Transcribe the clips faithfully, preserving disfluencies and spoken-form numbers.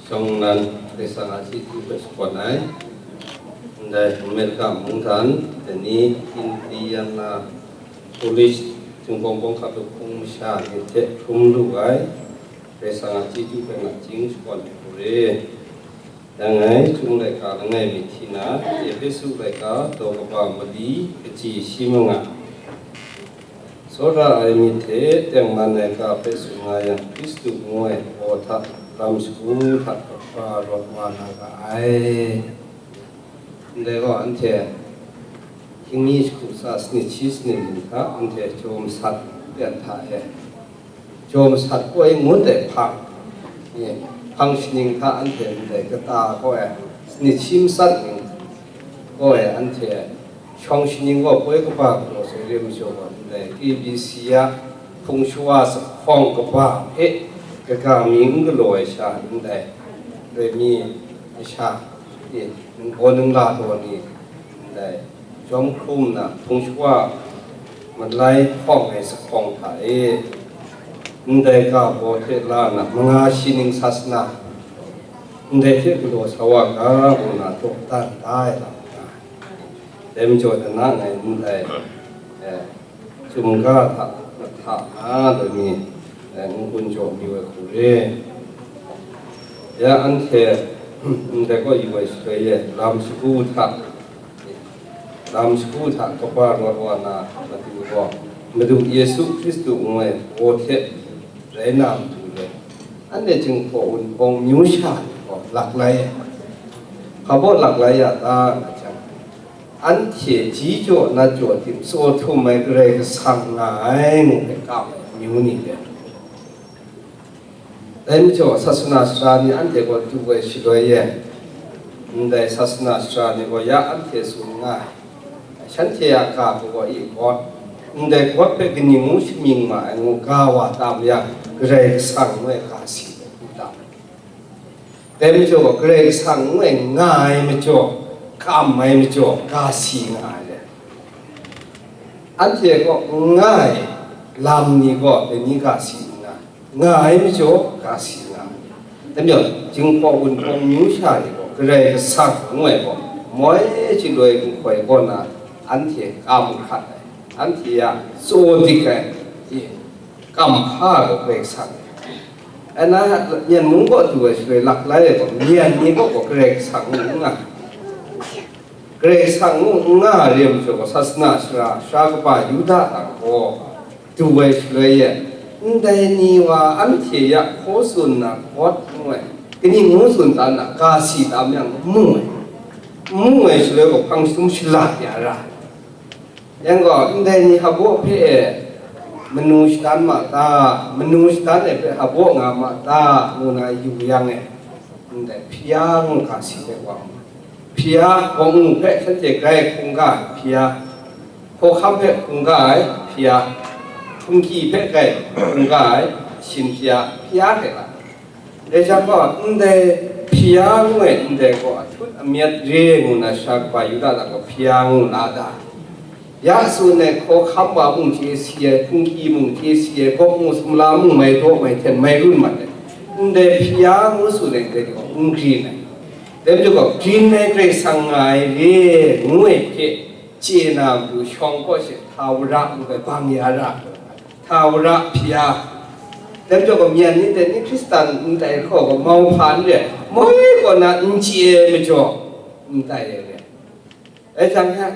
Shawng nnan Karai Kasang a chyeju hpe shakawn ai. Ndai America mungdan, dai ni Indianapolis Jinghpaw Wunpawng hkap hpung masha ni hte hkrum lu ai Karai Kasang a chyeju hpe nachying shakawn ai hku re. Dang ai, Chyum laika langai mi hti na, Ehpesu laika daw kaba mali, kaji shi manga. Tsawra ai myit hte tengman ai ga hpe tsun nga yang, Hkristu ngu ai baw hta lam shagu hta kaba rawt wa na ga ai. Ndai gaw, anhte hkying mi shagu tsa sanit shi sanit ning hta anhte jaw masat pyan hta e, jaw masat koi ngut ai hpang, hpang shaning hta anhte ndai kata gaw e, sanit shi masat ning gaw e, anhte shawng shaning gaw poi kaba galaw sai re majaw gaw, ndai K B C a hpung shawa zahkawng kaba hpe kaga mi n galaw ai sha, ndai loi mi ai sha, e, ningbaw ningla taw ni, ndai jawm hkrum nna hpung shawa malai hkawng ai zahkawng hta e, ndai ga baw hte la nna manga shi ning sasana, ndai hte galaw sa wa ga, ngu nna taw dan da ai lam nga. Dai majaw, dana ngai ndai, eh, Chyum ga hta, mahta nga loi mi, eh, n-gun jaw mayu ai hku re. Ya anhte, ndai gaw yu ai shaloi e, lam shagu hta, lam shagu hta kaba rawt wa na matu gaw, Madu Yesu Hkristu ngu ai baw hte rai na matu re. Anhte Jinghpaw Wunpawng myu sha ni gaw laklai ai. Hpa baw laklai ya ta nga jang, anhte ji jaw nat jaw tim tsaw htum ai Karai Kasang nga ai ngu hpe kau ai amyu ni hpe. Dai majaw, sasana sara ni anhte gaw du ai shaloi e, ndai sasana sara ni gaw ya anhte tsun nga ai, shanhte a ga gaw i gaw, ndai gawt hpe kaning ngu shamying ma ai ngu ga wa tam yang, Karai Kasang ngu ai ga si ai, du tam ai. Dai majaw, Karai Kasang ngu ai nga ai majaw, kam ai majaw, ga si nga ai le. Anhte gaw n nga ai lam ni gaw, dai ni ga si n nga, nga ai majaw, ga si nga ai. Dai majaw, Jinghpaw Wunpawng myu sha ni gaw, Karai Kasang ngu ai gaw, moi chyaloi nhtoi kaw na, anhte kam hkat ai, anhte a tsaw dik ai, e, kam hpa gaw Karai Kasang. Ana myen mung kaw du ai shaloi laklai ai gaw, myen ni kaw gaw Karai Kasang ngu n nga. Karai Kasang ngu n nga re ai majaw gaw, sasana sara, sara kaba Yuda a gaw du ai shaloi e, ndai ni wa anhte ya hkaw tsun na gawt ngu ai, kaning ngu tsun ta na, ga si tam yang, n mu ai. N mu ai shaloi gaw, hpang jahtum shala ya ra ai. Yang gaw, ndai ni hpa baw hpe e manu shadan ma ta, manu shadan ai hpe hpa baw nga ma ta, ngu na yu yang e, ndai hpya ngu ga si ai wa mu. Hpya, gaw ngu hpe shanhte grai hkungga ai hpya, hkawhkam hpe hkungga ai hpya, hpungki hpe grai hkungga ai shin hpya, hpya hte la. Dai jang gaw, ndai hpya ngu ai ndai gaw, ahkut amyat re ngu na sha kaba Yuda hta gaw hpya ngu la da. Ya tsun ai, hkawhkam wa mung chye si ai, hpungki mung chye si ai, gawk mung sumla mung mai daw mai hten mai run mat ai, ndai hpya ngu tsun ai ndai gaw n grin ai. Dai majaw gaw, grin ai Karai Kasang nga ai re ngu ai hpe chye na matu, shawng kaw she, Htawra ngu ai bang ya ra. Htawra hpya. Dai majaw gaw, myen ni dai ni Hkristan n tai hkaw gaw, mauhpa n re ai, moi kaw na n chye ai majaw, n tai ai re. Dai jang hta,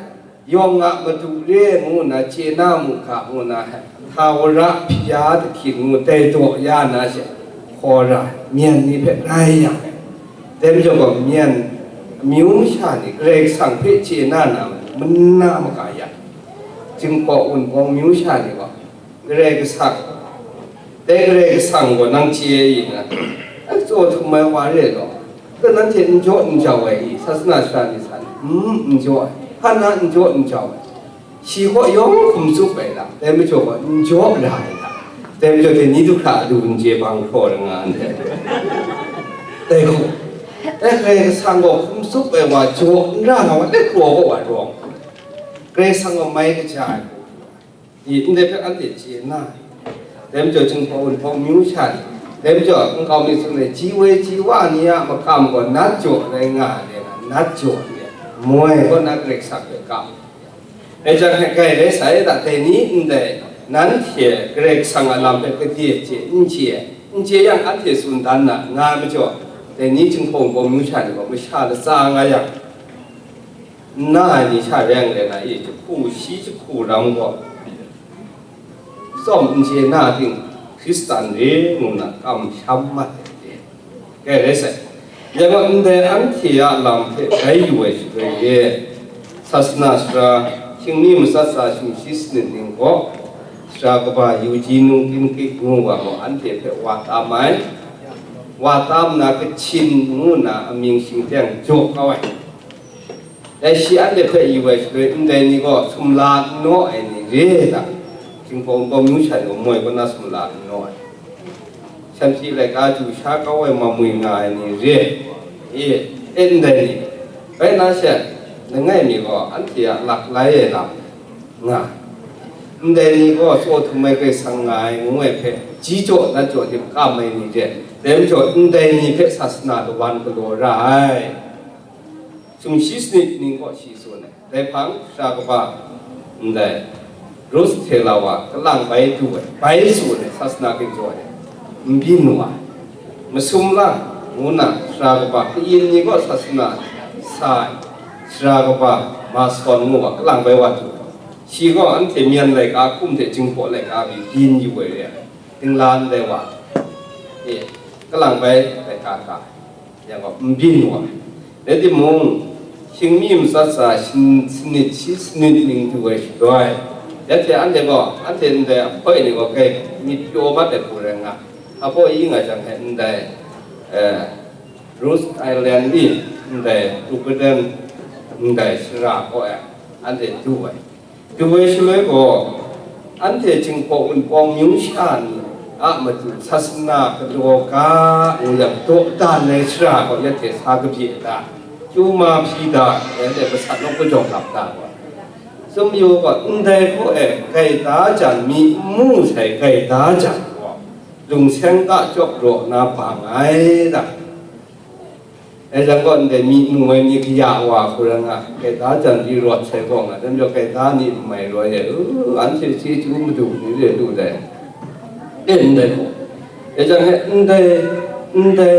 yawng a madu re ngu nna chye na mu ga ngu nna, Htawra hpya dahkyin ngu dai daw ya na she, hkaw ra ai, myen ni hpe rai yang ai. Dai majaw gaw, myen amyu masha ni Karai Kasang hpe chye na na matu, mana maga ya. Jinghpaw Wunpawng myu sha ni gaw, Karai Kasang, dai Karai Kasang gaw nang chye i na, a tsaw htum ai wa re law, ka nanhte n jaw n jau ai i, sasana sara ni san, n, n jaw ai, hpa na n jaw n jau ai, shi kaw yawng hkum tsup ai lam, dai majaw gaw n jaw ra ai lam, dai majaw dai ni du hkra a du n chye bang hkraw ra nga ndai. Dai hku, dai Karai Kasang gaw hkum tsup ai wa jaw n ra nga wa, dai hkraw kaw wa rawng, Karai Kasang gaw mai kaja ai hku. I ndai hpe anhte chye nna, dai majaw Jinghpaw Wunpawng myu sha ni, Dai majaw, nkau mi tsun ai, ji woi ji wa ni a makam gaw nat jaw rai nga ai, nat jaw ai, moi kaw na Karai Kasang hpe kam. Dai jang hte grai rai sai da, dai ni ndai, nanhte Karai Kasang a lam hpe gade chye, n chye, n chye yang, anhte tsun dan na nga ai majaw, dai ni Jinghpaw Wunpawng myu sha ni gaw masha latsa nga yang, n na ai ni sha rai yang rai na i, jahku shi jahku ram gaw, tsawm n chye na ting, Hkristan re ngu na kamsham mat ai re. Grai rai sai. Yang gaw, ndai anhte a lam hpe bai yu ai shaloi e, sasana sara, hkying mi matsat tsa sumshi sanit ning gaw, sara kaba yu ji nung tin kik ngu wa gaw, anhte hpe wa tam ai. Wa tam na, Kachin ngu na amying shingteng jaw kau ai. Dai shi anhte hpe yu ai shaloi, ndai ni gaw sumla n naw ai ni re da? Jinghpaw Wunpawng myu sha ni gaw moi kaw na sumla n naw ai. Shanhte laika du sha kau ai mamwi nga ai ni re? E, e ndai ni. Bai na she, langai mi gaw anhte a lak lai ai lam nga. Ndai ni gaw tsaw htum ai Karai Kasang nga ai ngu ai hpe, ji jaw nat jaw hte kam ai ni re? Dai majaw, ndai ni hpe sasana lawan galaw ra ai. Sumshi sanit ning kaw shi tsun ai. Dai hpang, sara kaba, ndai, Rus hte la wa, kalang bai du ai, bai tsun ai, sasana ginjaw ai, n byin wa ai. Masum lang, ngu na, sara kaba, kayin ni kaw sasana sa ai, sara kaba, Masawn ngu wa, kalang bai wa du ai. Shi gaw anhte myen laika hkum hte Jinghpaw laika mi byin yu ai re ai. Dingla ndai wa, e, kalang bai laika ka, yang gaw n byin wa. Rai timung, hkying mi matsat tsa shin-, sanit shi sanit ning du ai shaloi, ya hte anhte gaw, anhte ndai ahpoi ni gaw grai myit pyaw mat ai hku rai nga, ahpoi nga jang hte ndai, eh, Rhode Island ni ndai Upadan ndai shara kaw e anhte du ai. Du ai shaloi gaw, anhte Jinghpaw Wunpawng myu sha ni a matu sasana galaw ga ngu yang, dawdan ai shara gaw ya hte sa kabye da, chyu ma hpyi da, ya hte masat nawk kajawng lap da gaw, tsun yu gaw, ndai hkaw e gaida jan mi n mu sai gaida jan gaw, lungseng kachyawk raw na bang ai da. Dai jang gaw, ndai myi mu ai ni kaya wa hku rai nga, gaida jan di rawt sai gaw nga, dai majaw gaida ni n mai rawt e, u, anhte chyeju madu ni re lu dai. E ndai gaw, dai jang e ndai, ndai,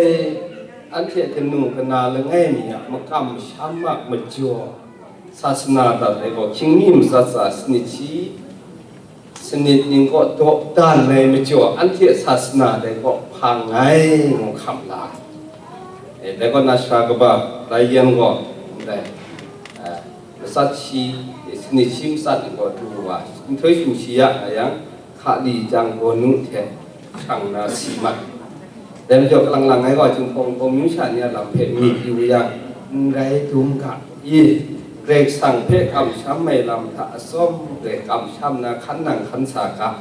anhte kanu kana langai mi a makam masham a majaw, sasana dat ai gaw, hkying mi matsat tsa sanit shi, sanit ning kaw dawdan ai majaw, anhte sasana dai kaw hpang ai ngu hkam la ai. E, dai kaw na sara kaba, lai yan gaw, ndai, a, matsat shi, e, sanit shi matsat ning kaw du wa, nhtoi sumshi ya nga yang, hkali jang gaw nu hte shang na si mat. Dai majaw, kalang lang ai gaw, Jinghpaw Wunpawng myu sha ni a lam hpe myit yu yang, n rai dum ga i, Karai Kasang hpe kamsham ai lam hta atsawm re kamsham na hkan nang hkan sa ga,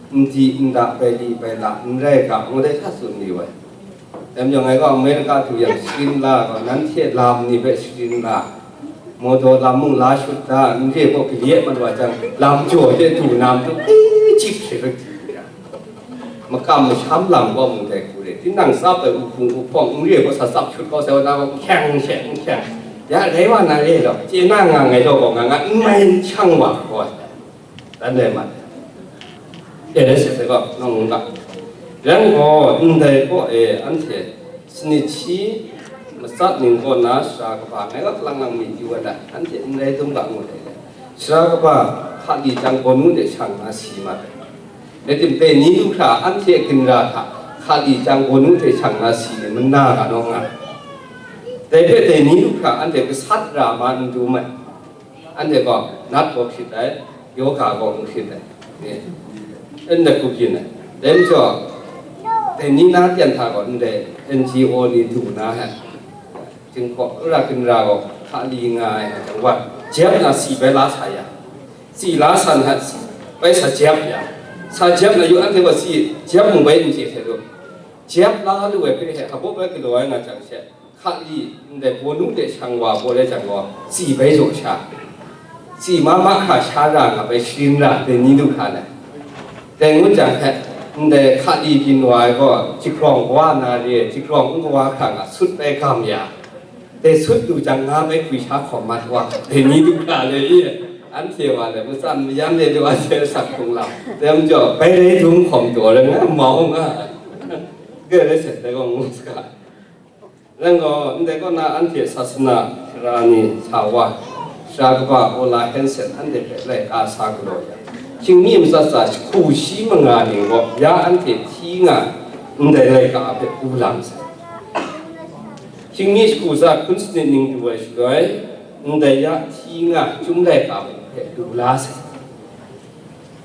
n di n da bai li bai la n rai ga, ngu dai hta tsun mayu ai. Dai majaw, ngai gaw Amerika du yang sharin la gaw, nanhte lam ni hpe sharin la, Mawdaw lam mung la shut da, n re gaw, kali e mat wa jang, lam jaw hte du na matu, e, chyip hte rak du ya. Makam masham lam gaw mung dai hku re, tinang tsap ai uhpung uhpawng n re gaw, sa tsap shut kau sai wa na gaw, n hkyeng n hkyeng n hkyeng. Ya rai wa na re law, chye na nga ngai law gaw, nga nga n mai n shang wa gaw, dan rai mat. E, rai sat sai gaw, nawng ngu ga. Yang gaw, ndai gaw e, anhte sanit shi matsat ning kaw na sara kaba, ngai gaw kalang lang myit yu ai da, anhte n rai dum ga ngu dai. Sara kaba, hkali jang gaw nu de shang na si mat ai. Rai tim, dai ni du hkra anhte ginra hta, hkali jang gaw nu hte shang na si ni mana ga naw nga. Dai hpe dai ni du hkra anhte gasat ra ma n dum ai. Anhte gaw nat gaw hkrit ai, yoga gaw n hkrit ai. Ni, n dat hku byin ai. Dai majaw, dai ni na ten hta gaw ndai N G O ni du na hte, Jinghpaw, n ra ginra gaw hkali nga ai jang wan, jep na si bai la sa ya. Si la san hte, bai sa jep ya. Sa jep na yu anhte gaw si jep mu bai n chye hte lu. Jep la lu ai hpe he, hpa bai galaw ai nga jang she, hkali ndai bawnu de shang wa baw le jang gaw, si bai jaw sha. Si ma ma hkra sha ra nga bai sharin ra, dai ni du hkra lai. Dai ngut jang hte, Ndai hka li byin wa ai gaw, jahkrawng kawa na re, jahkrawng n kawa hkra nga sut bai gam ya. Dai sut lu jang, nga bai hkwi sha hkawm mat wa, dai ni du hkra le i, anhte wa le, matsan mayan le du wa se sak hkrung lam. Dai majaw, bai rai dum hkawm taw rai nga, mau nga. Ge rai se, dai gaw ngu saga. Rai gaw, ndai kaw na anhte sasana sara ni sa wa, sara kaba Ola Hanson anhte hpe laika sa galaw ya, hkying mi matsat tsa hku shi manga ning gaw ya anhte hti nga ndai laika hpe pru lam sai. Hkying mi shagu tsa hkun sanit ning du ai shaloi, ndai ya hti nga chyum laika hpe du la sai.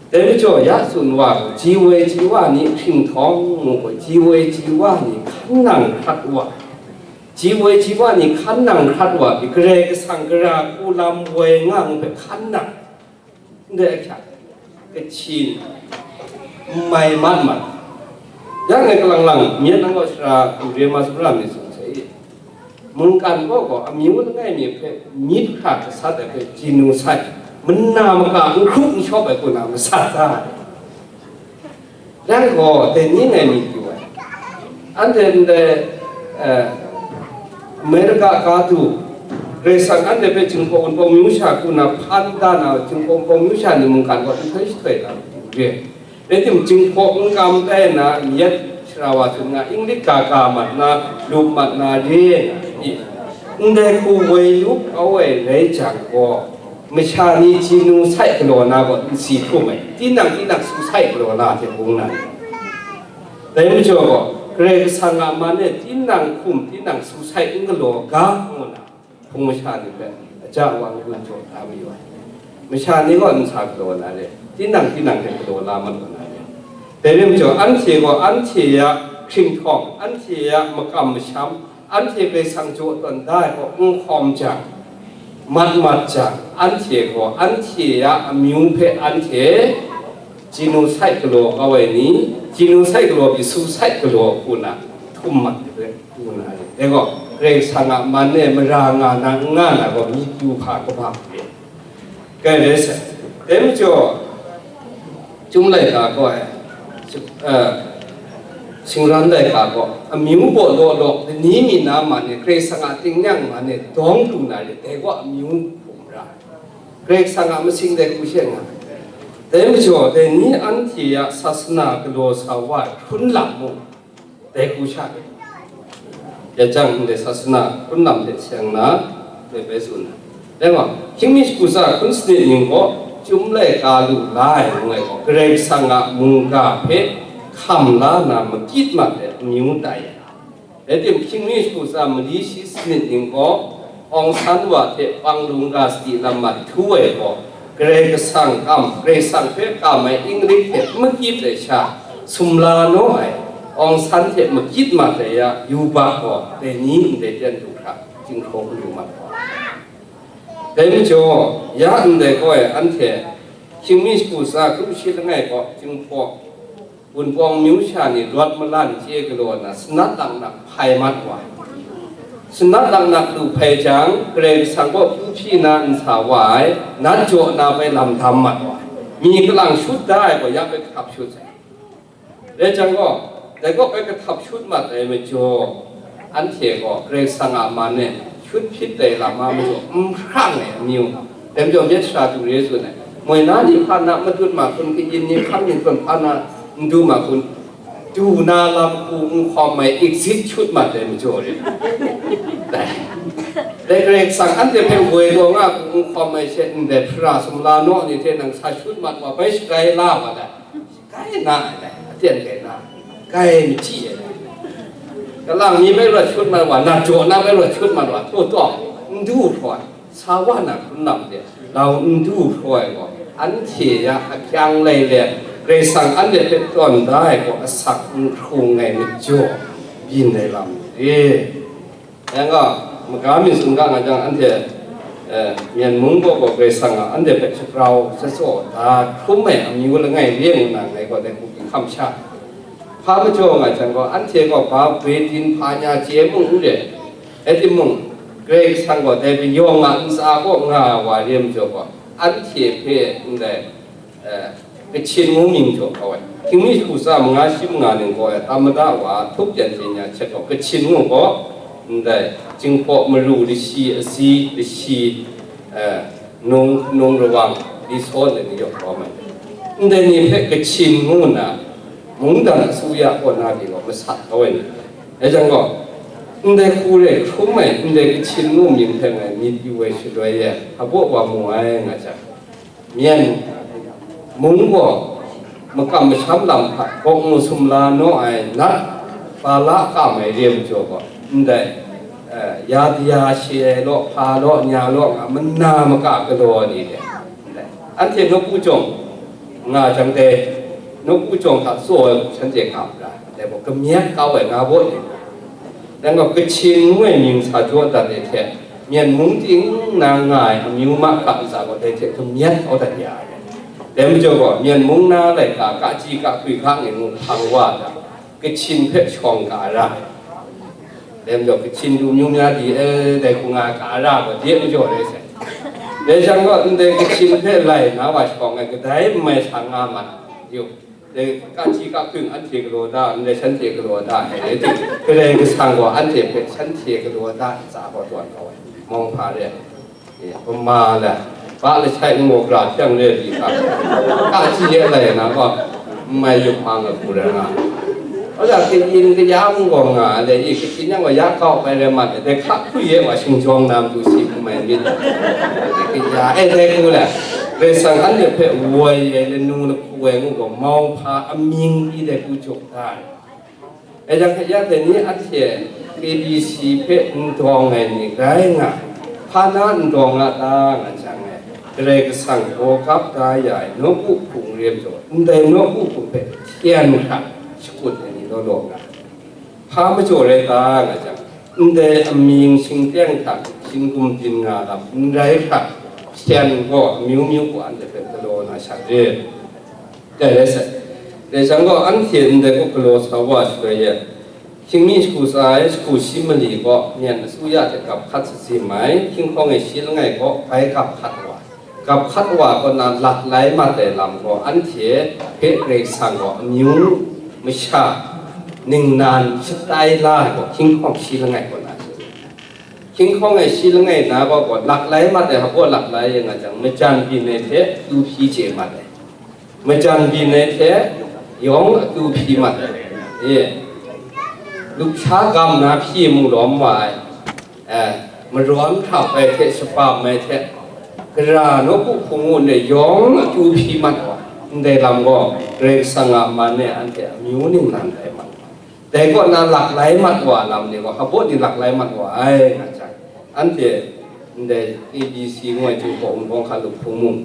Dai majaw, ya tsun wa gaw, ji woi ji wa ni hkring htawng mu gaw, ji woi ji wa ni hkan nang hkrat wa, ji woi ji wa ni hkan nang hkrat wa, Karai Kasang gara hku lam woi nga ngu hpe hkan nang, ndai ahkyak, kachyin, n mai mat mat. Ya ngai kalang lang, myit nang gaw sara, Rema Sumra myit tsun sai. Mungkan gaw gaw amyu langai mi hpe myit hkra gasat ai hpe genocide, mana maka n hkrup n shawp ai hku na masat da ai. Dai gaw dai ni ngai myit yu ai. Anhte ndai, eh, Amerika ka du, Karai Kasang anhte hpe Jinghpaw Wunpawng myu sha hku na hpan da na, Jinghpaw Wunpawng myu sha ni mungkan gaw nhtoi shahtoi na re. Rai timung, Jinghpaw n kam tai na, n yet shara wa htung nga, Inglik ga ga mat na, lup mat na, re na, i, ndai hku woi lup kau ai rai jang gaw, masha ni genocide galaw na gaw n si hkrum ai, tinang tinang suicide galaw na hte bung na. Dai majaw gaw, Karai Kasang a man e tinang hkum, tinang suicide n galaw ga, ngu na, hpung masha ni hpe aja wa n-gun jaw da mayu ai. Masha ni gaw nsa galaw na re, tinang tinang hte galaw la mat wa na re. Dai rai majaw, anhte gaw anhte a hkringhtawng, anhte a makam masham, anhte Karai Kasang jaw tawn da ai gaw n hkawm jang, mat mat jang, anhte gaw anhte a amyu hpe anhte genocide galaw kau ai ni, genocide galaw pyi, suicide galaw hku na htum mat ai hpe, hku na ai. Dai gaw, Karai Kasang a man e mara nga na, n nga na gaw, myit yu hpa kaba re. Kai rai sai. Dai majaw, Chyum laika gaw ai, eh, shingran laika gaw, amyu baw law law, lani mi na man e, Karai Kasang a tingnyang man e, dawng lu na re, dai gaw amyu hkum ra ai. Karai Kasang a masing dai hku she nga ai. Dai majaw, dai ni anhte a sasana galaw sa wa ai hkrun lam mung, dai hku sha, ya jang ndai sasana hkrun lam hte seng na, dai bai tsun ai. Dai wa, hkying mi shagu tsa hkun sanit ning gaw, Chyum laika lu la ai ngu ai gaw, Karai Kasang a mungga hpe hkam la na makyit mat ai amyu tai ai. Rai timung, hkying mi shagu tsa mali shi sanit ning gaw, Aung San wa hte Panglong ga sadi lam mat htu ai gaw, Karai Kasang kam, Karai Kasang hpe kam ai Inglik hte n makyit ai sha, sumla naw ai, Aung San hte makyit mat ai a yubak gaw, dai ni ndai ten du hkra, jinghkrum lu mat gaw. Dai majaw, ya ndai gaw e, anhte hkying mi shagu tsa kru shi langai gaw, Jinghpaw Wunpawng myu sha ni rawt malan chye galaw nna, sanat laknak hpai mat wa ai. Sanat laknak lu hpai jang, Karai Kasang kaw pyu hpyi na nsa wa ai, nat jaw na bai lam dam mat wa ai. Mi kalang shut da ai gaw, ya bai kahtap shut sai. Rai jang gaw, dai kaw bai kahtap shut mat ai majaw, anhte gaw Karai Kasang a man e shut hpyit dai lam a majaw, n hprang ai amyu. Dai majaw, myit sara du re tsun ai, moi na ni hpa na matut ma hkun, kayin ni hkam ni hkun hpa na n du ma hkun, du na lam hku n hkawm ai, exit shut mat ai majaw re. Dai, dai Karai Kasang anhte hpe woi taw nga hku n hkawm ai she, ndai hpara sumla naw ni hte nang sa shut mat wa bai, shagai la wa dai. Kai na ai dai, aten kai na, kai machyi ai dai. Kalang mi bai rawt shut mat wa, nat jaw na bai rawt shut mat wa, htaw tawng, n du hpraw ai, sa wa na hkun lam de, lau n du hpraw ai gaw, anhte ya akyang lai let, Karai Kasang anhte hpe tawn da ai gaw, asak n hkrung ai majaw, byin ai lam de. Yang gaw, maga mi tsun ga nga jang, anhte, eh, Myen mung gaw gaw Karai Kasang a anhte hpe shagrau shatsaw da hkrum ai amyu langai re ngu na, ngai gaw dai hku hkam sha. Hpa majaw nga jang gaw, anhte gaw ba Britain hpa nya chye mung n re, rai timung, Karai Kasang gaw dai kayawng a ntsa kaw nga wa re majaw gaw, anhte hpe ndai, eh, Kachin ngu mying jaw kau ai. Hkying mi shagu tsa manga shi manga ning gaw ai, tam mada wa, htup yan hte nya hkyet gaw, Kachin ngu gaw, ndai, Jinghpaw maru lashi, asi, lashi, eh, nung, nung rawang, li saw, ndai ni yawk kau ai. Ndai ni hpe Kachin ngu nna, mungdan asuya kaw na pyi gaw, masat kau ai ni. Dai jang gaw, ndai hku re hkrum ai, ndai Kachin ngu mying hpe ngai myit yu ai shaloi e, hpabaw wa mu ai nga jang, Myen mung gaw makam masham lam hta gawk mu sumla naw ai nat, Bala kam ai re majaw gaw, ndai, eh, ya daya she ai law, hpa law, nya law, nga mana maka galaw ai ni re, ndai, anhte nawku jawng nga jang dai, nawku jawng hta tsaw ai hku shanhte ga ra, ndai gaw kamyat kau ai nga baw ni. Dai gaw, Kachin ngu ai mying sa jaw dat ai hte, Myen mung ting na nga ai amyu mahkra ntsa gaw dai hte kamyat kau dat ya ai. Dai majaw gaw, Myen mung na laika, kachyi kahkwi hkang e ngu hpang wa ai, Kachin hpe shawng ka ra ai. Dai majaw, Kachin du myu mya di, e, dai hku nga ka ra gaw, dai majaw rai sai. Dai jang gaw, ndai Kachin hpe lai na wa shawng ai, kadai n mai sa nga ma, yu. Dai, kachyi kahkwi anhte galaw da, ndai shanhte galaw da, ai rai timung, Karai Kasang gaw anhte hpe shanhte galaw da ntsa gaw tawn kau ai. Mawng hpa re, e, Bama la, ba lashai ngu gara hpyang re di hka, kachyi e lai na gaw, n mai yup hpang ai hku rai nga ai. Kaja kayin kayam gaw nga ai, i, kayin yang gaw ya kau bai rai mat ai, dai hka hkru e wa shingjawng na matu si n mai myit, kaya e dai hku le, Karai Kasang anhte hpe woi ai lanu lahku woi ngu gaw, mawng hpa amying pyi dai hku jaw da ai. Dai jang hte ya dai ni anhte K B C hpe n dawng ai ni rai nga, hpa na n dawng a ta nga jang e, Karai Kasang gaw gap da ya ai nawku hpung re majaw, ndai nawku hpung hpe hten hkra shakut ai ni law law nga, hpa majaw rai ta nga jang, ndai amying shingteng hta shin gum byin nga lam n rai hkra, hten gaw amyu myu gaw anhte hpe galaw na sha re. Dai rai sai. Dai jang gaw, anhte ndai gaw galaw sa wa shaloi e, hkying mi shagu tsa ai, shagu shi mali gaw myen asuya hte gap hkat sazim ai, hkying hkawng e shi langai gaw bai gap hkat wa, gap hkat wa kaw na lak lai mat ai lam gaw, anhte hpe Karai Kasang gaw amyu masha ningnan shatai la ai gaw, hkying hkawng shi langai kaw na, hkying hkawng e shi langai na gaw, gaw lak lai mat ai, hpaw lak lai nga jang, majan byin ai hte akyu hpyi chye mat ai. Majan byin ai hte yawng akyu hpyi mat ai. E, lusha gam na hpyi mu lawm wa ai, e, marawn hkrap ai hte shapam ai hte, gara nawku hpung ngu nna yawng akyu hpyi mat wa, ndai lam gaw Karai Kasang a man e anhte amyu ningnan tai mat wa. Dai kaw na lak lai mat wa lam ni gaw, hpaw ni lak lai mat wa ai nga jang, anhte ndai A B C ngu ai Jinghpaw Wunpawng hkalup hpung mung,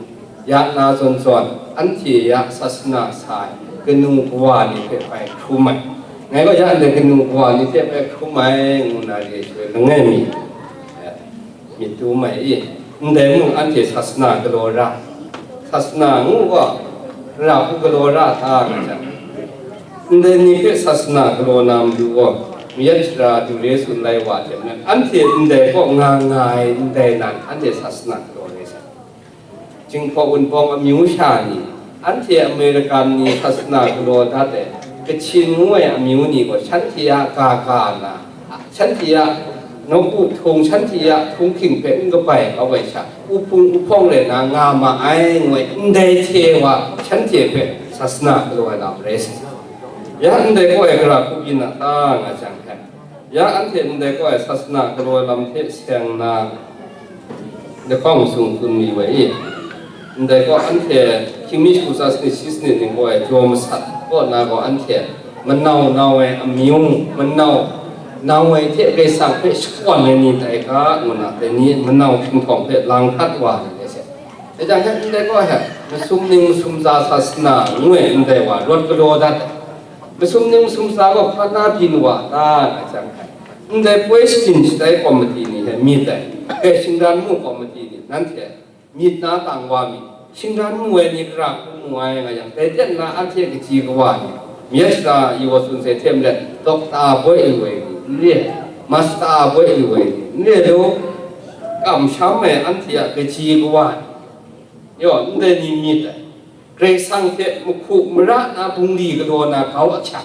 ya na zawn zawn, anhte ya sasana sa ai kanu kawa ni hpe bai hkrum ai. Ngai gaw ya ndai kanu kawa ni hte bai hkrum ai, ngu na re ai shaloi, langai mi, eh, myit tu mai i, ndai mung anhte sasana galaw ra, sasana ngu gaw, ra hku galaw ra ta nga jang, ndai ni hpe sasana galaw na matu gaw, mayat shara du re tsun lai wa hte maren, anhte ndai kaw nga nga ai ndai nan, anhte sasana galaw re sai. Jinghpaw Wunpawng amyu sha ni, anhte American ni sasana galaw dat ai, Kachin ngu ai amyu ni gaw, shanhte a ga ga nna, shanhte a nawku htung, shanhte a htunghking hpe n kabai kau ai sha, uhpung uhpawng rai na nga ma ai, ngu ai, ndai hte wa shanhte hpe sasana galaw ai lam rai sa. Ya ndai kaw e gara hku byin a ta nga jang hte, ya anhte ndai kaw e sasana galaw ai lam hte seng na, lahkawng sung tsun mi wa i? Ndai gaw anhte hkying mi shagu tsa sanit shi sanit ning gaw ai jaw masat kaw na gaw, anhte manau nau ai amyu, manau nau ai hte Karai Kasang hpe shakawn ai ni tai ga, ngu na, dai ni manau hkinghkawng hpe lang hkrat wa ai rai sai. Dai jang hte ndai gaw hte masum ning masum tsa sasana ngu ai ndai wa rawt galaw dat ai. Masum ning masum tsa gaw hpa na byin wa ta nga jang hte, ndai poi sharin shatai kawmati ni hte myit ai, kai shingran mu kawmati ni, nanhte myit na tang wa mi, shingran mu ai ni gara hku mu ai nga yang, dai ten na anhte kaji kawa ni, mayat shara iwa tsun sai hte maren, dokta boi lu ai ni n re, masta boi lu ai ni n re lu, kamsham ai anhte a kaji kawa ni, yaw, ndai ni myit ai. Karai Kasang hte mahku mara na bungli galaw na kau ahkyak,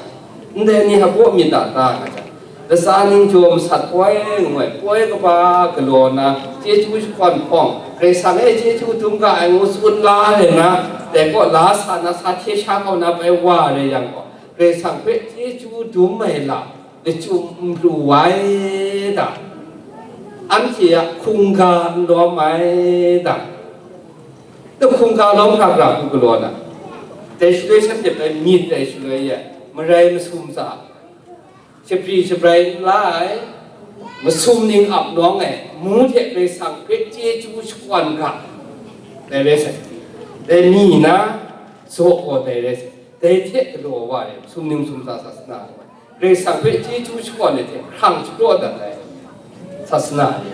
ndai ni hpaw myit a ta nga jang, latsa ningjaw masat poi ngu ai poi kaba galaw na chyeju shakawn hpawng, Karai Kasang e chyeju dum ga ai ngu tsun la ai na, dai kaw la sa na sa hte sha kau na bai wa rai yang gaw, Karai Kasang hpe chyeju dum ai lam lachyum n pru ai ta? Anhte a hkungga n lawm ai ta? Hkungga lawm hkra hkra hku galaw na, dai shaloi shanhte bai myit dai shaloi e, marai masum tsa, shapri shabrai n la ai, masum ning ap nawng ai, mu hte Karai Kasang hpe chyeju shakawn ga, dai rai sai, dai mi na zaw gaw dai rai sai, dai hte galaw wa ai, masum ning masum tsa sasana gaw ai. Karai Kasang hpe chyeju shakawn ai hte hkrang shapraw dat ai sasana ni.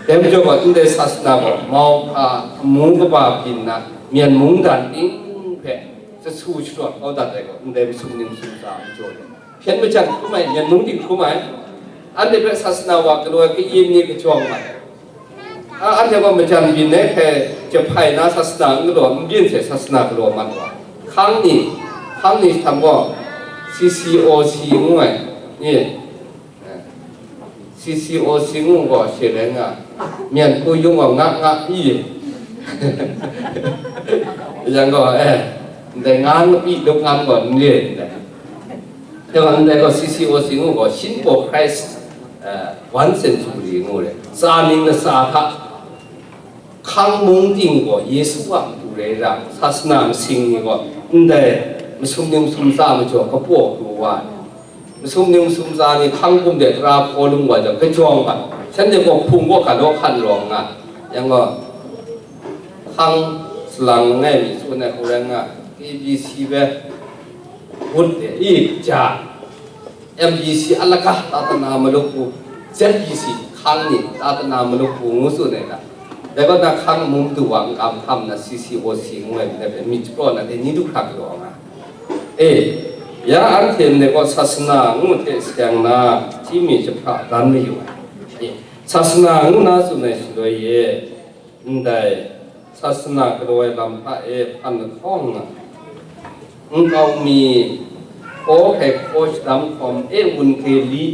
Dai majaw gaw, ndai sasana gaw mauhka, amu kaba byin na, myen mungdan ting hpe sasu sharawt kau dat ai gaw, ndai masum ning masum tsa majaw ni. Hpyen majan hkrum ai, myen mung ting hkrum ai, anhte hpe sasana wa galaw ai ka-yin ni kajawng mat ai. A, anhte gaw majan byin ai hpe jahpai na sasana n galaw, n byin hte sasana galaw mat wa. Hkang ni, hkang ni htam gaw, C C O C ngu ai, ni, C C O C ngu gaw she rai nga, myen hku yung gaw nga nga i, yang gaw, eh, ndai nga ngapi lup ngan gaw n re ndai. Dai gaw, ndai gaw C C O C ngu gaw, Shinpo Christ, eh, one century ngu re. Tsa ning latsa hta, hkang mung ting gaw Yesu a matu rai ra, sasana masing ni gaw, ndai masum ning masum tsa majaw kapaw pru wa ai. Masum ning masum tsa ni hkang hkum de tara hkaw lung wa jang, kajawng hkat, shanhte gaw hpung gaw hkan law hkan rawng nga. Yang gaw, hkang salang langai mi tsun ai hku rai nga, K B C bai, ngut de, i, ja, M B C alakah tatana maluk pu, Z B C hkang ni tatana maluk pu ngu tsun ai ga, dai gaw na hkang mung du wa n kam hkam na C C O C ngu ai myit hpe myit shapraw na dai ni du hkra galaw nga. E, ya anhte ndai gaw sasana ngu hte seng na, hti mi jahpra dan mayu ai. E, sasana ngu na tsun ai shaloi e, ndai sasana galaw ai lam hta e hpan lahkawng nga, nkau mi hkaw hkrai hkaw shadam hkawm e wun ke li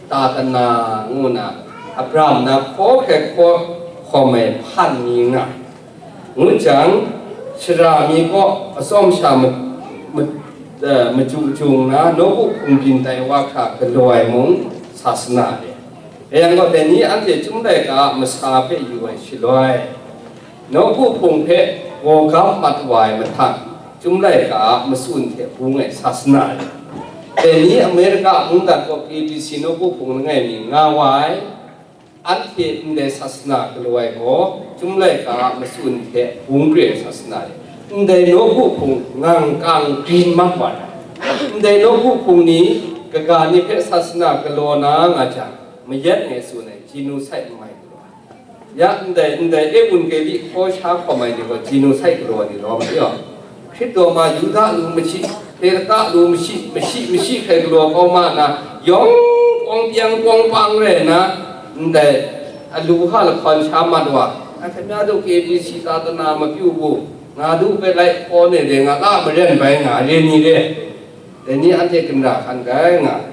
tatana ngu na, Abraham na hkaw hkrai hkaw hkawm ai hpan mi nga, ngu jang, shara mi kaw atsawm sha ma-, ma-, eh, maju jung na nawku hpung byin tai wa hkra galaw ai mung sasana e. Dai yang gaw, dai ni anhte Chyum laika a masa hpe yu ai shaloi, nawku hpung hpe gaw gam mat wa ai mahtang, Chyum laika a matsun hte bung ai sasana e. Dai ni Amerika mungdan gaw K B C nawku hpung langai mi nga wa ai, anhte ndai sasana galaw ai gaw, Chyum laika a matsun hte bung pre ai sasana e. Ndai nawku hpung ngang kang grin mat wa ai. Ndai nawku hpung ni, kaga ni hpe sasana galaw na nga jang, mayat ngai tsun ai, genocide n mai galaw ai. Ya ndai, ndai e wun ke li hkaw sha hkawm ai ni gaw, genocide galaw ai ni lawm ai yaw. Hkrit daw ma Yuda lu mashi, Hkristu lu mashi, mashi, mashi hkrai galaw kau ma na, yawng pawng pyang pawng pang rai na, ndai alu ha lahkawn sha mat wa, a hkyen ya du K B C tatana mapyu bu, nga du hpe lai hkaw ne de nga la maren bai nga re ni re, dai ni anhte ginra hkan gai nga.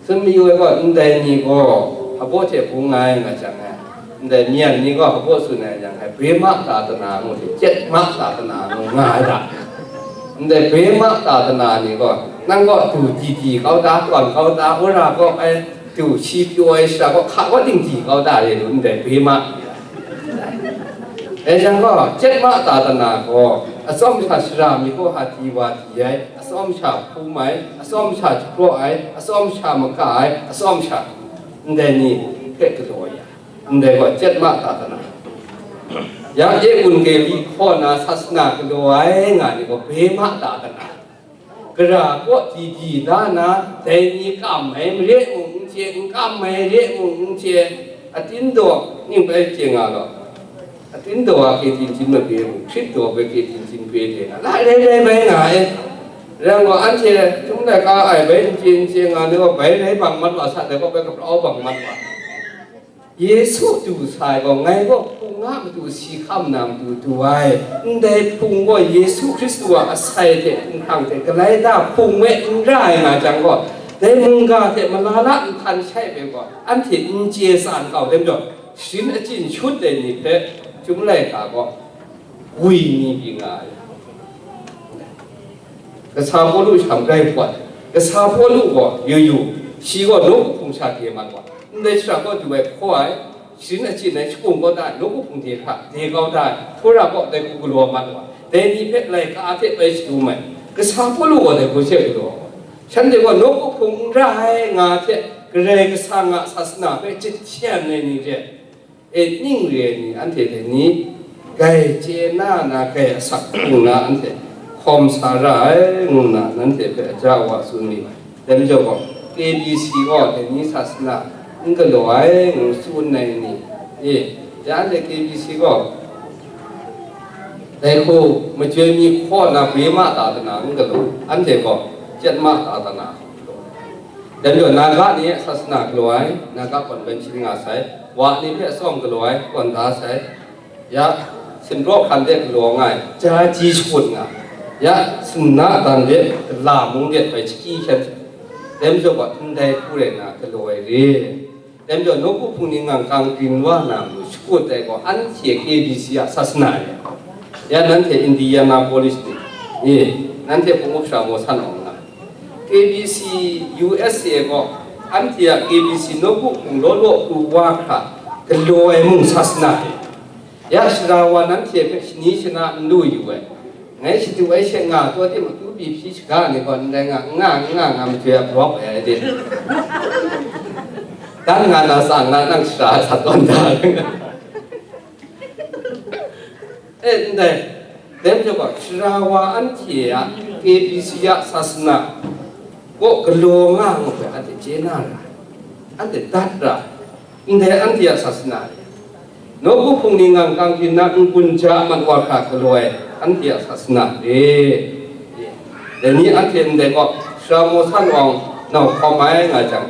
Tsun mayu ai gaw, ndai ni gaw hpabaw hte bung nga ai nga jang ai, ndai myen ni gaw hpabaw tsun ai jang ai, Brema tatana ngu hte, Chyetma tatana ngu nga ai da. Ndai Brema tatana ni gaw, nang gaw du di di kau ta, tawn kau ta, wora gaw ai du shi pyaw ai shara gaw hka gaw dingdi kau ta re lu, ndai Brema. Dai jang gaw, Chyetma tatana gaw, atsawm sha shara mi gaw ha di wa di ai, atsawm sha hpum ai, atsawm sha japraw ai, atsawm sha maka ai, atsawm sha ndai ni hpe galaw ya, ndai gaw Chyetma tatana. Yang e wun ke li hkaw na sasana galaw ai nga ni gaw Brema tatana. Gara kaw di di da na, dai ni kam ai mare mung n chye, n kam ai re mung n chye, atin daw ning bai chye nga law. Atin daw a kehtin chin mape mung, Hkrit daw bai kehtin chin pe de nga, la rai rai bai nga ai. Rai yang gaw, anhte Chyum laika ai bai n chye n chye nga ni gaw, bai rai bang mat wa, sa dai gaw bai kaprau bang mat wa. Yesu du sa ai gaw, ngai gaw hpung a matu si hkam na matu du ai, ndai hpung gaw Yesu Hkristu a asai hte hpunghkrang hte galai da hpung e n ra ai nga jang gaw, dai mungga hte malala nhtan shai hpe gaw, anhte n chye sa nkau, dai majaw, sharin achyin shut ai ni hpe, Chyum laika gaw, gwi ni pyi nga ai. Kasa Pawlu sham grai hpawt, kasa Pawlu gaw yu yu, shi gaw nawku hpung sha de mat wa, ndai shara gaw du ai hkaw ai, sharin achyin ai, shakung kau da ai, nawku hpung de hkra de kau da ai, Htawra kaw dai hku galaw mat wa, dai ni hpe laika hte bai shadum ai, kasa Pawlu gaw dai hku she galaw ai. Shanhte gaw nawku hpung n ra ai nga hte, Karai Kasang a sasana hpe jahten ai ni re, e ning re ai ni, anhte dai ni, grai chye na na, grai asak hpung na anhte hkawm sa ra ai, ngu nna nanhte hpe aja wa tsun mi ai. Dai majaw gaw, K B C gaw dai ni sasana n galaw ai, ngu tsun ai ni, e, ya anhte K B C gaw, dai hku majoi mi hkaw na gwi ma ta dana n galaw, anhte gaw chyat ma ta dana galaw. Dai majaw, Naga ni a sasana galaw ai, Naga convention nga sai, wa ni hpe atsawm galaw ai, kawn da sai, ya, sinpraw hkan de galaw nga ai, ja ji shakut nga, ya, sinna dan de gala mung de bai chaki hkyen sai, dai majaw gaw, ndai hku rai nna galaw ai re. Dai majaw, nawku hpung ni ngang kang byin wa na matu shakut ai gaw, anhte K B C a sasana re. Ya, nanhte Indianapolis ni, ni, nanhte hpung up sha maw san awng nga. K B C U S A gaw, anhte a K B C nawku hpung law law pru wa hkra galaw ai mung sasana re. Ya, sara wa nanhte hpe shani shana n lu yu ai. Ngai shadu ai she nga taw de matu pyi hpyi shaga ni gaw, ndai nga, n nga, n nga, nga majoi a brawk ai de. Dan nga na sa nga nang shara sa tawn da. E, ndai, dai majaw gaw, sara wa anhte a K B C a sasana kaw galaw nga ngu hpe anhte chye na ra, anhte dat ra, ndai anhte a sasana re. Nawku hpung ni ngang kang byin na n-gun ja mat wa hkra galaw ai, anhte a sasana re. Dai ni anhte ndai kaw, sara maw san awng nau hkawm ai nga jang,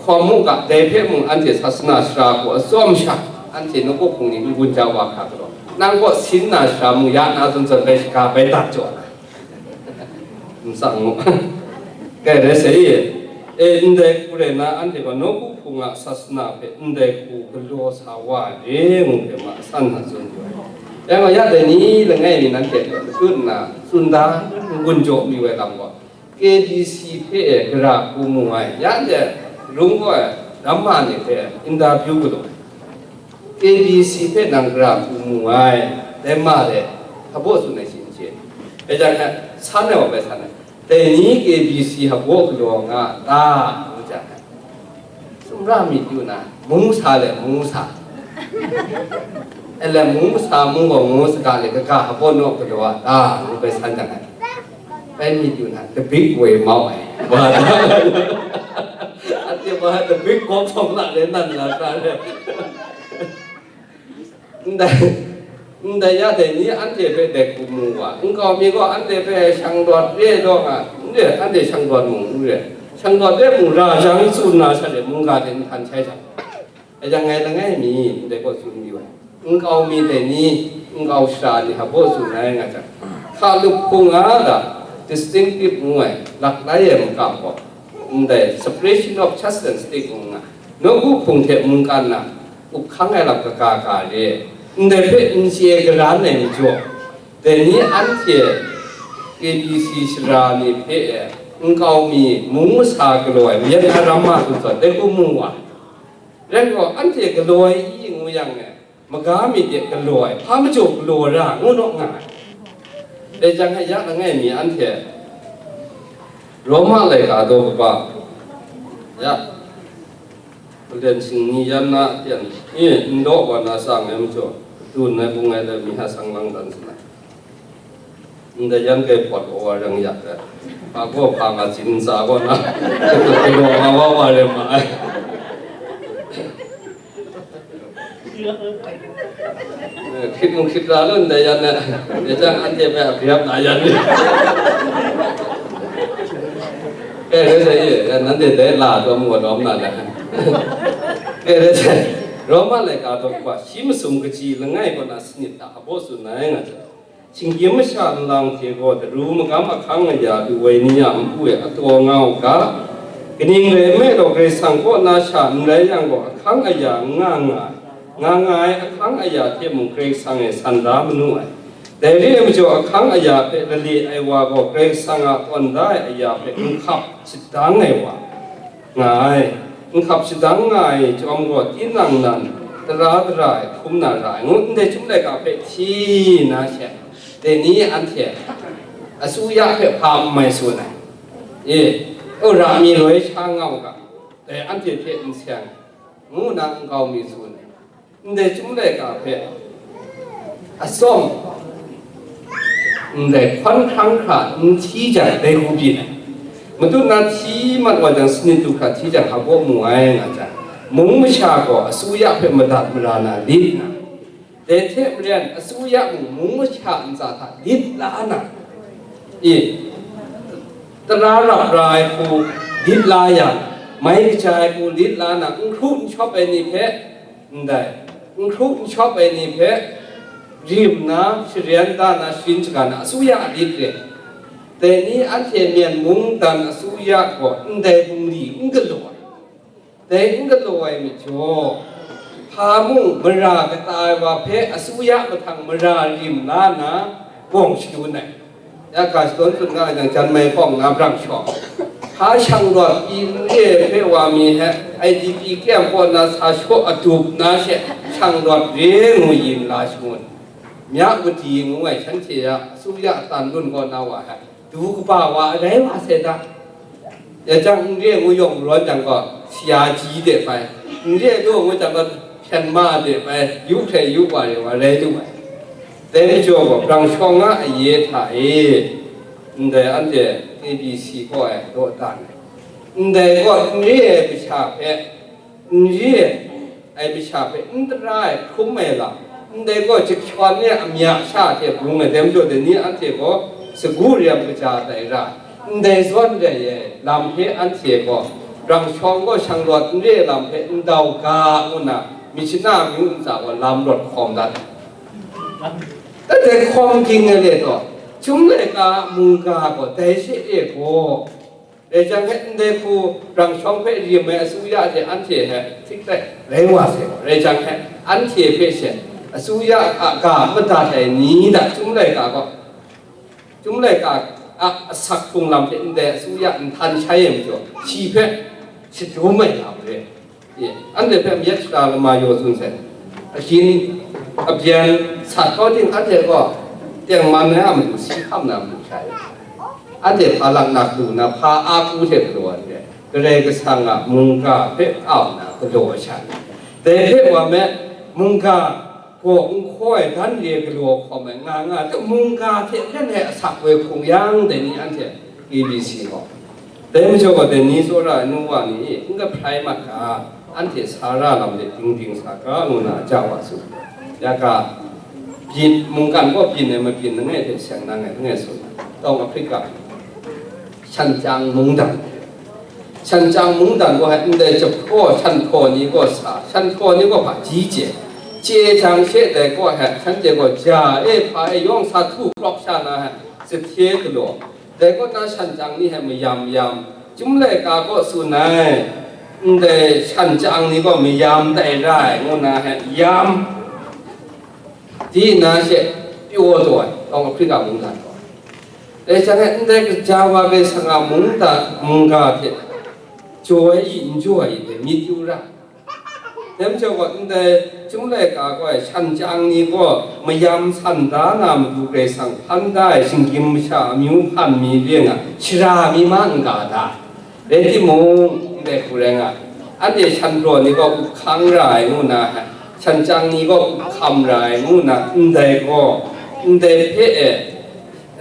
hkawm mu ga, dai hpe mung anhte sasana sara hku atsawm sha, anhte nawku hpung ni n-gun ja wa hkra galaw, nang kaw sin na sara mung ya na zawn zawn bai shaga bai dat jaw na, n tsang mu. Kai rai sai, e, ndai hku rai na, anhte gaw nawku hpung a sasana hpe ndai hku galaw sa wa re, ngu hpe ma san na tsun yu ai. Dai gaw, ya dai ni langai mi nanhte hpe matut nna tsun da, n-gun jaw mi ai lam gaw, K B C hpe e gara hku mu ai, ya de, Rung gaw ai, Ramma ni hpe interview galaw ai. K B C hpe nang gara hku mu ai, dai ma de, hpa baw tsun ai shi n chye. Dai jang hte, san ai wa bai san ai. Dai ni K B C hpa baw galaw nga ta, ngu jang hte, sumra myit yu na, mung sa le mung sa. E le mung sa, mung gaw ngu saga le kaga hpa baw naw galaw a ta, ngu bai san jang hte, bai myit yu na, the big way mau ai. Wa ta. Anhte wa the big kawp sawng la le nan la ta le. Ndai, ndai ya dai ni anhte hpe dai hku mu wa, nkau mi gaw anhte hpe shang dawt re ai daw nga, n re, anhte shang dawt mung n re, shang dawt re mung ra jang tsun na sha re, mungga hte nhtan shai jang, dai jang ngai langai mi ndai gaw tsun yu ai, nkau mi dai ni, nkau sara ni hpa baw tsun ai nga jang, hka lup hpung a ga, distinctive ngu ai, lak lai ai makam gaw, ndai separation of church and state ngu nga, nawku hpung hte mungkan na up hkang ai lam kaga ga re, ndai hpe n chye garan ai ni jaw, dai ni anhte K B C sara ni hpe e, nkau mi mung masa galaw ai, Myanmar Ramma tsun zawn, dai hku mu wa. Rai gaw, anhte galaw ai i ngu yang e, maga myit de galaw ai, hpa majaw galaw ra, ngu naw nga ai. Dai jang e, ya langai mi anhte Roma laika daw kaba, ya, Malen shing ni yan na a pyan, i, n daw wa na sa ngai majaw, dun ai bung ai le mi hta sang lang dan sa na. Ndai yan kai pawt wa rang yak ai. Hpa gaw hpa nga tsin ntsa gaw na, galaw nga wa wa rai ma ai. Eh, hkrit mung hkrit ra lu ndai yan na, dai jang anhte hpe a bri ap na yan ni. Kare sai e, nanhte dai la taw mu lawm na le. Kare sai, Roma laika daw kaba shi masum kaji langai kaw na sanit hta hpaw tsun ai nga jang, shinggyim masha nlang hte gaw daru magam ahkang aya lu ai ni a npu e ataw nga u ga, kaning rai nme law, Karai Kasang kaw na sha n rai yang gaw, ahkang aya n nga nga ai, nga nga ai ahkang aya hte mung Karai Kasang e san da manu ai. Dai re ai majaw, ahkang aya hpe lale ai wa gaw, Karai Kasang a tawn da ai aya hpe nhkap shadang ai wa nga ai. Nhkap shadang nga ai chyawm gaw, tinang nan tara dara ai hkrum na ra ai, ngu ndai chyum laika hpe hti na she, dai ni anhte asuya hpe hpa n mai tsun ai. E, o ra mi loi sha nga u ga, dai anhte hte n seng, ngu na nkau mi tsun ai. Ndai chyum laika hpe atsawm, ndai hkawn hkrang hkra n hti jang, dai hku byin ai. Matut na hti mat wa jang, sanit du hkra hti jang, hpaw mu ai nga jang, mung masha gaw asuya hpe madat mara na lit na, dai hte maren asuya mung mung masha ntsa hta lit la na, e, tara rap ra ai hku lit la yang, mai kaja ai hku lit la na, n hkru n shawp ai ni hpe, ndai, n hkru n shawp ai ni hpe rim na, sharen da na, sharin shaga na, asuya a lit re. Dai ni anhte Myen mungdan asuya gaw ndai bungli n galaw ai. Dai n galaw ai majaw, hpa mung mara kata ai wa hpe asuya mahtang mara rim la na, gawng shadun ai. Ya ga shadawn tsun nga ai jang, jan mai hkawng na brang shawng, hpa shang rawt pyi n re ai hpe wa mi he, I D P camp kaw na sa shaw adup na she, shang rawt re ngu yin la shangun, mya madi ngu ai shanhte a asuya a tan lun kaw na wa he, du kaba wa arai wa sai ta. Ya jang, n re ngu yawng rawn jang gaw, sya ji de bai, n re lu ngu jang gaw, hpyen ma de bai, yu hkrai yu wa re wa rai lu ai. Dai majaw gaw, brang shawng a aye hta e, ndai anhte A B C kaw ai dawdan ai, ndai gaw n re ai masha hpe, n re ai masha hpe n tara ai hkrum ai lam, ndai gaw jahkyawn ai amya sha hte bung ai, dai majaw dai ni anhte gaw sagu rem kaja tai ra ai, ndai zawn rai ai lam hpe anhte gaw, brang shawng gaw shang rawt n re ai lam hpe ndau ga ngu nna, myit shana myu ntsa gaw lam rawt hkawm dat ai. Dai hkawm ging ai le taw, chyum laika mungga gaw dai she e gaw, dai jang hpe ndai hku brang shawng hpe rim ai asuya hte anhte hpe htik rai rai wa sai gaw, dai jang hpe anhte hpe she asuya a ga madat ai ni hta chyum laika gaw, chyum laika a asak hkrung lam hte ndai asuya nhtan shai ai majaw, shi hpe shadum ai lam re. E, anhte hpe myit shara lama yaw tsun sai. Ahkyin, abyen, sat kau ting, anhte gaw tengman ai a matu si hkam na matu sha ai. Anhte hpa laknak lu na, hpa a ku hte galaw ai hte, Karai Kasang a mungga hpe kau na galaw ai sha. Dai hpe wa me, mungga gaw n hkaw ai dan re galaw hkawm ai nga nga, mungga hte hkan e asak woi hkrung yang, dai ni anhte A B C gaw. Dai majaw gaw, dai ni tsawra ai nu wa ni e, n kahprai mat ga, anhte sa ra lam de ding ding sa ga, ngu na ja wa su. Ya ga, byin, mungkan gaw byin ai mabyin langai hte seng na ngai, langai su. Tawng Afrika, Shan Chyang Mungdan. Shan Chyang Mungdan gaw hpe ndai jahpraw shan hpraw ni gaw sa, shan hpraw ni gaw hpa ji chye. Chye jang she dai gaw hpe, shanhte gaw ja e, hpa e, yawng sa htu hkrawk sha na hpe, sahte galaw. Dai kaw na shan chyang ni hpe mayam yam, chyum laika kaw tsun ai, ndai shan chyang ni gaw mayam tai ra ai, ngu na hpe yam, di na she pyaw taw ai, Tawng Afrika mungdan gaw. Dai sha hpe ndai kaja wa Karai Kasang a mungdan, mungga hte jaw ai i, n jaw ai i hpe myit yu ra. Dai majaw gaw, ndai chyum laika gaw ai shan chyang ni gaw mayam san da na matu Karai Kasang hpan da ai shinggyim masha amyu hpan mi ring a, shara mi ma n ga da. Rai timung, ndai hku rai nga, anhte shan hpraw ni gaw up hkang ra ai ngu na, shan chyang ni gaw up hkam ra ai ngu na, ndai gaw, ndai hpe e,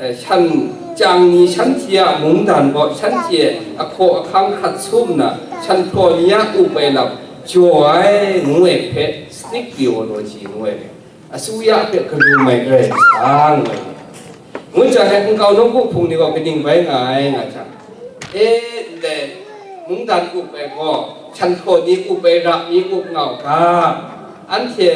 eh, shan chyang ni shanhte a mungdan gaw shanhte ahkaw ahkang hkrat sum nna, shan hpraw ni a up ai lam jaw ai ngu ai hpe, stick theology ngu ai, asuya hpe karum ai Karai Kasang ngu ai. Ngu jang hte nkau nawku hpung ni gaw kaning bai nga ai nga jang, e, Dai mungdan up ai gaw, shanhkaw ni up ai, ra mi up nga u ga, anhte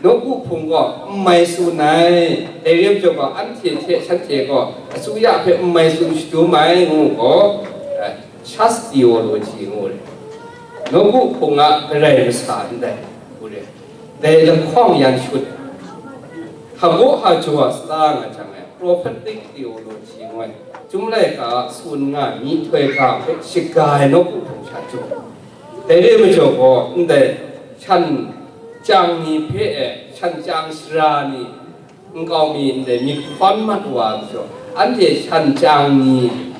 nawku hpung gaw n mai tsun ai, dai rai majaw gaw, anhte hte shanhte gaw asuya hpe n mai tsun shadum ai, ngu gaw, eh, Church theology ngu re. Nawku hpung a garai masa ndai, ngu re. Dai lahkawng yan shut, hagaw hajaw a sata nga jang ai, prophetic theology ngu ai, Chyum laika a tsun nga ai myihtoi ga hpe shaga ai nawku hpung sha jaw. Dai re majaw gaw, ndai shan chyang ni hpe e, shan chyang sara ni, nkau mi ndai myit hkawn mat wa ai majaw, anhte shan chyang ni,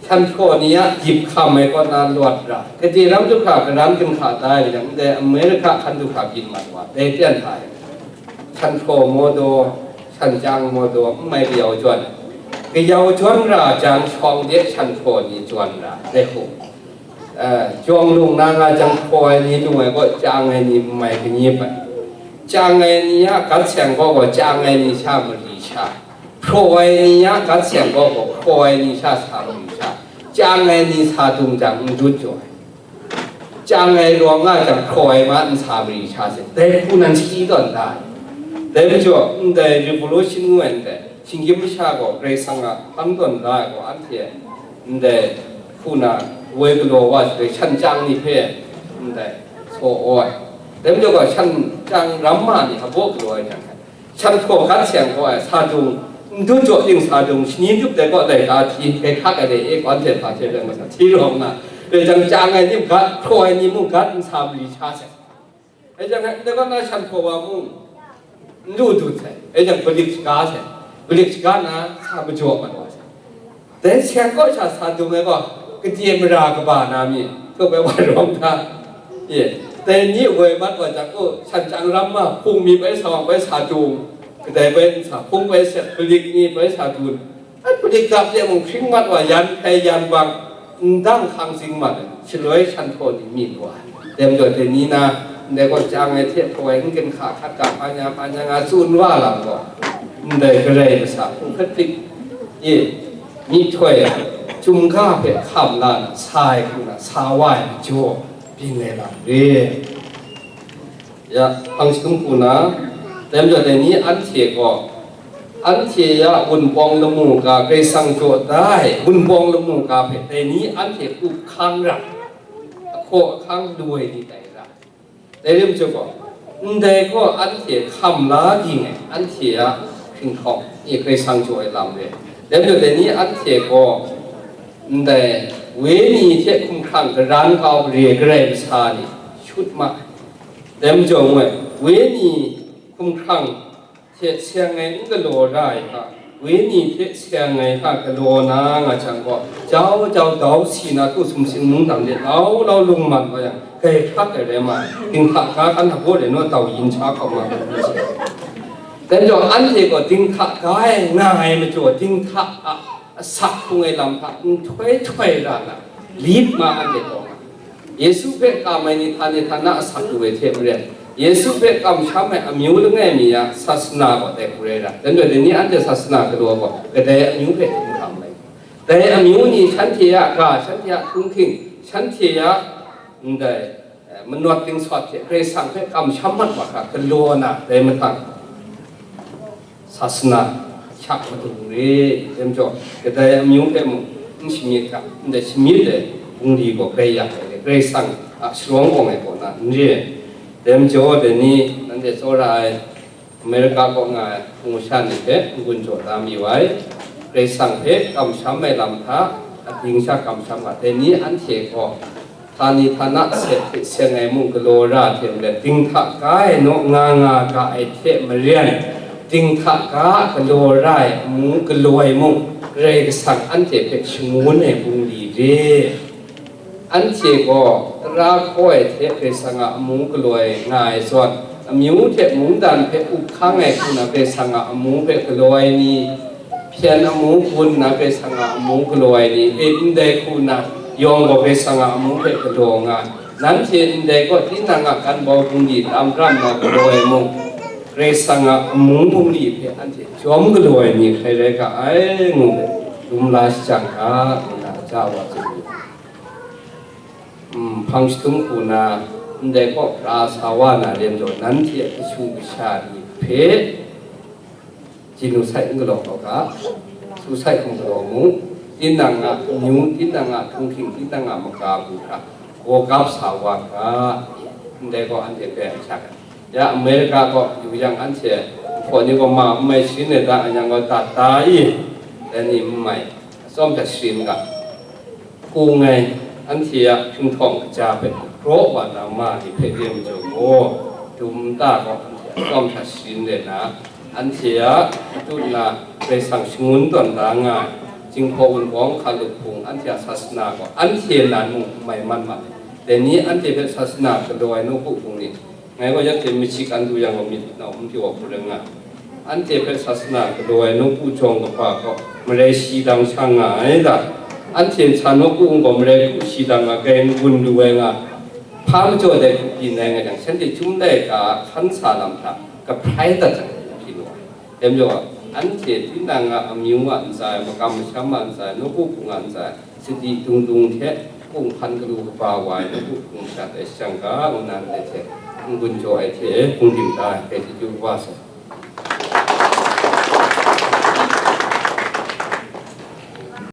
shanhkaw ni a dip hkam ai kaw na lawt ra, gade ram du hkra karan ginhka da ai jang, ndai America hkan du hkra byin mat wa, dai ten hta e, shanhkaw maw daw, shan chyang maw daw, n mai kayau jawn, kayau jawn ra jang, shawng de shanhkaw ni jawn ra, dai hku, eh, jawng lung na nga jang, hkaw ai ni lung ai gaw, chyang ai ni n mai kanyip ai. Chyang ai ni a gat seng gaw, gaw chyang ai ni sha mari sha, hpraw ai ni a gat seng gaw, gaw hpraw ai ni sha sa mari sha, chyang ai ni sa dung jang, n dut jaw ai. Chyang ai rawng nga jang, hpraw ai ma n sa mari sha se, dai hku nan shi tawn da ai. Dai majaw, ndai revolution ngu ai ndai, shinggyim masha gaw Karai Kasang a hpang tawn da ai gaw, anhte ndai hku na woi galaw wa shaloi, shan chyang ni hpe ndai saw ai. Dai majaw gaw, shan chyang ramma ni hpaw galaw ai jang, shanhkaw gat seng gaw ai sa dung, n dut jaw ting sa dung, shani tup dai gaw laika hti, kai hkak ai dai e, kawn hte hpa hte rai masa hti rawng na, rai jang, chyang ai ni mung gat, hpraw ai ni mung gat n sa mari sha sai. Rai jang, ndai kaw na shanhkaw wa mung n lu dut sai. Rai jang, palik shaga sai. Palik shaga na sa majaw mat wa sai. Dai seng kaw sha sa dung ai gaw, gade mara kaba na mi, hkrup ai wa rawng hta, e, dai ni woi mat wa jang, o, shan chyang ramma, hpung mi bai sa, bai sa dung, kadai bai n sa, hpung bai set, palik ni bai sa dun, ai palik dap de mung hpring mat wa, yan hkai yan bang, ndang hkang zing mat ai, shaloi shanhkaw ni myit wa ai. Dai majaw, dai ni na, ndai gaw chyang ai hte hpaw ai n ginhka hkat ga, hpa nya, hpa nya nga tsun wa lam gaw, ndai Karai Kasang hpung hkrit hpik, e, myihtoi ai, Chyum ga hpe hkam la na, sa ai hku na, sa wa ai majaw, byin ai lam re. Ya, hpang shatum hku na, dai majaw dai ni anhte gaw, anhte ya wunpawng lamu ga, Karai Kasang jaw da ai wunpawng lamu ga hpe dai ni anhte up hkang ra, ahkaw ahkang lu ai ni tai ra. Dai rai majaw gaw, ndai gaw anhte hkam la ging ai, anhte a hkinghkawng e, Karai Kasang jaw ai lam re. Dai majaw dai ni anhte gaw, ndai wenyi hte hkumhkrang garan kau re, Karai masa ni shut ma ai. Dai majaw ngu ai, wenyi hkumhkrang hte seng ai n galaw ra ai hta, wenyi hte seng ai hta galaw na nga jang gaw, jau jau dau si na, tu sumsing mungdan de lau lau lung man wa yang, grai hkrak ai rai ma ai, dinghta ga kan hta gaw rai naw, dau yin sha hkau ma ai. Dai majaw, anhte gaw dinghta ga e nga ai majaw, dinghta a asak hkrung ai lam hta nhtoi htoi ra na, lit ma anhte gaw nga. Yesu hpe kam ai ni hta ni hta na asak lu ai hte maren, Yesu hpe kamsham ai amyu langai mi a sasana gaw dai hku rai ra. Dai majaw, dai ni anhte sasana galaw gaw, kadai amyu hpe hkrum hkam ai. Dai amyu ni shanhte a ga, shanhte a htunghking, shanhte a ndai, eh, manawt dingsawt hte Karai Kasang hpe kamsham mat wa hkra galaw na, dai mahtang sasana hkyak madung re, dai majaw, kadai amyu hpe mung n shamyit ga, ndai shamyit ai bungli gaw grai yak ai, Karai Kasang a sharawng awng ai kaw na n re. Dai majaw, dai ni nanhte tsawra ai America kaw nga ai hpung masha ni hpe n-gun jaw da mayu ai. Karai Kasang hpe kamsham ai lam hta, ating sha kamsham ga, dai ni anhte gaw, htani htana set hte seng ai mung galaw ra hte maren, dinghta ga e naw nga nga ga ai hte maren, dinghta ga a galaw ra ai amu galaw ai mung, Karai Kasang anhte hpe shangun ai bungli re. Anhte gaw tara hkaw ai hte Karai Kasang a amu galaw ai nga ai zawn, amyu hte mungdan hpe up hkang ai hku na Karai Kasang a amu hpe galaw ai ni, hpyen amu gun nna Karai Kasang a amu galaw ai ni, e, ndai hku nna yawng gaw Karai Kasang a amu hpe galaw nga ai. Nanhte ndai gaw tinang a kan bau bungli tam pram na galaw ai mung, Karai Kasang a amu bungli hpe anhte jawm galaw ai ni hkrai rai ga ai, ngu let, lum la shajang ga, ngu na, Sha wa tsun u. Hpang shadum hku na, ndai kaw ra sa wa na len jaw, nanhte a kashu kasha ni hpe genocide n galaw kau ga, suicide n galaw mu, tinang a amyu, tinang a htunghking, tinang a maga bu hta gaw gap sa wa ga, ndai gaw anhte hpe a htak ai. Ya America gaw yu yang, anhte hpaw ni gaw ma n mai sharin ai da, anyang gaw dat da i, dai ni n mai, atsawm hta sharin ga, hku ngai, anhte a hpinghkawng kaja hpe kraw wa na ma ni hpe re majaw gaw, dum nta gaw anhte atsawm hta sharin re na, anhte a atut na Karai Kasang shangun tawn da nga ai, Jinghpaw Wunpawng hkalup hpung, anhte a sasana gaw anhte nan mung n mai man ma ai. Dai ni anhte hpe sasana galaw ai nawku hpung ni, ngai gaw ya hte machyi kan du yang gaw myit nau n pyaw hku rai nga ai. Anhte hpe sasana galaw ai nawku jawng kaba gaw marai shi dang shang nga ai da, anhte nsa nawku gaw marai hku shi dang nga, grai n-gun lu ai nga, hpa majaw dai hku byin ai nga jang, shanhte chyum laika a hkan sa lam hta kahprai dat jang, hku byin wa ai. Dai majaw, anhte tinang a amyu a ntsa e, makam masham a ntsa e, nawku hpung a ntsa e, sadi dung dung hte, hpung hpan galu kaba wa ai nawku hpung sha tai shang ga, ngu na ndai hte n-gun jaw ai hte hpung dim da ai, dai chyeju kaba sai.